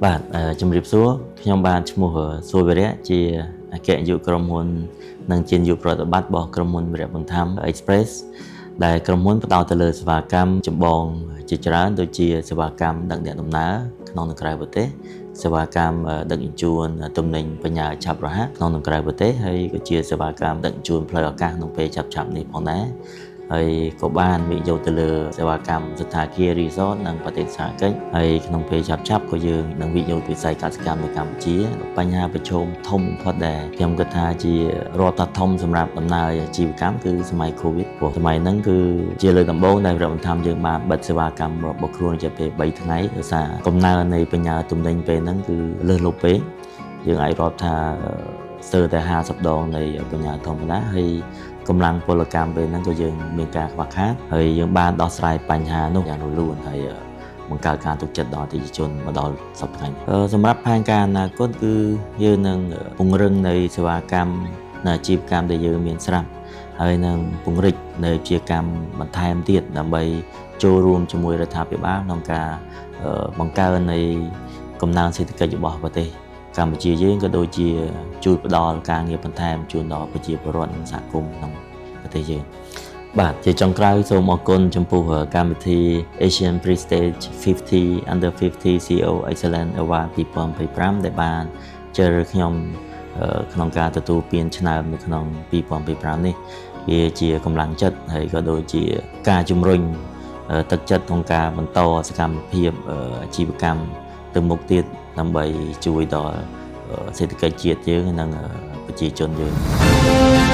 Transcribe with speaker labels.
Speaker 1: បាទជំរាបសួរខ្ញុំបាទឈ្មោះសួរវិរៈជាអគ្គនាយកក្រុមហ៊ុននិងជានាយកប្រតិបត្តិរបស់ក្រុមហ៊ុនវិរៈប៊ុនថាំ Express ដែលក្រុមហ៊ុនផ្ដោតទៅលើសេវាកម្មចម្បងជាច្រើនដូចជាសេវាកម្មដឹកអ្នកដំណើរក្នុងនិងក្រៅប្រទេសសេវាកម្មដឹកជញ្ជូនទំនិញបញ្ញាឆាប់រហ័សក្នុងនិងក្រៅប្រទេសហើយក៏ជាសេវាកម្មដឹកជញ្ជូនផ្លូវអាកាសក្នុងពេលឆាប់ៗនេះផងដែរហើយក៏បានវិនិយោគទៅលើសេវាកម្មសណ្ឋាគារ resort និងបដិសណ្ឋារកិច្ចហើយក្នុងពេលឆាប់ៗក៏យើងនឹងវិនិយោគវិស័យកសិកម្មនៅកម្ពុជាបញ្ហាប្រឈមធំបំផុតដែលខ្ញុំគិតថាជារដ្ឋាធំសម្រាប់ដំណើរអាជីវកម្មគឺសម័យ Covid ព្រោះសម័យហ្នឹងគឺជាលើកដំបូងដែលរដ្ឋាភិបាលយើងបានបិទសេវាកម្មរបស់ខ្លួនរយៈពេល3ថ្ងៃដោយសារកំណើននៃបញ្ញាទំនិញពេលហ្នឹងគឺលើសលប់ពេកយើងអាចរាប់ថាស្ទើរតែ50ដងនៃបញ្ញាធម្មតាហើយកម្លាំងពលកម្មពេលហ្នឹងក៏យើងមានការខ្វះខាតហើយយើងបានដោះស្រាយបញ្ហានោះយ៉ាងរលូនហើយបង្កើតការទុកចិត្តដល់អតិថិជនមកដល់សប្តាហ៍ថ្ងៃសម្រាប់ផែនការអនាគតគឺយើងនឹងពង្រឹងនៃសេវាកម្មនិងអាជីវកម្មដែលយើងមានស្រាប់ហើយនឹងពង្រីកនៅអាជីវកម្មបន្ថែមទៀតដើម្បីចូលរួមជាមួយរដ្ឋាភិបាលក្នុងការបង្កើននៃកំណើនសេដ្ឋកិច្ចរបស់ប្រទេសកម្ពុជាយើងក៏ដូចជាជួយផ្ដល់ការងារបន្ថែមជូនដល់ប្រជាពលរដ្ឋនិងសហគមន៍ក្នុងប្រទេសយើងបាទជាចុងក្រោយសូមអរគុណចំពោះកម្មវិធី Asian Prestige 50 Under 50 CEO Excellence Award 2025ដែលបានជ្រើសរើសខ្ញុំក្នុងការទទួលពានឆ្នើមនៅក្នុង2025នេះវាជាកម្លាំងចិត្តហើយក៏ដូចជាការជំរុញទឹកចិត្តក្នុងការបន្តសកម្មភាពអាជីវកម្មទៅមុខទៀតដើម្បីជួយដល់សេដ្ឋកិច្ចជាតិយើងនិងប្រជាជនយើង។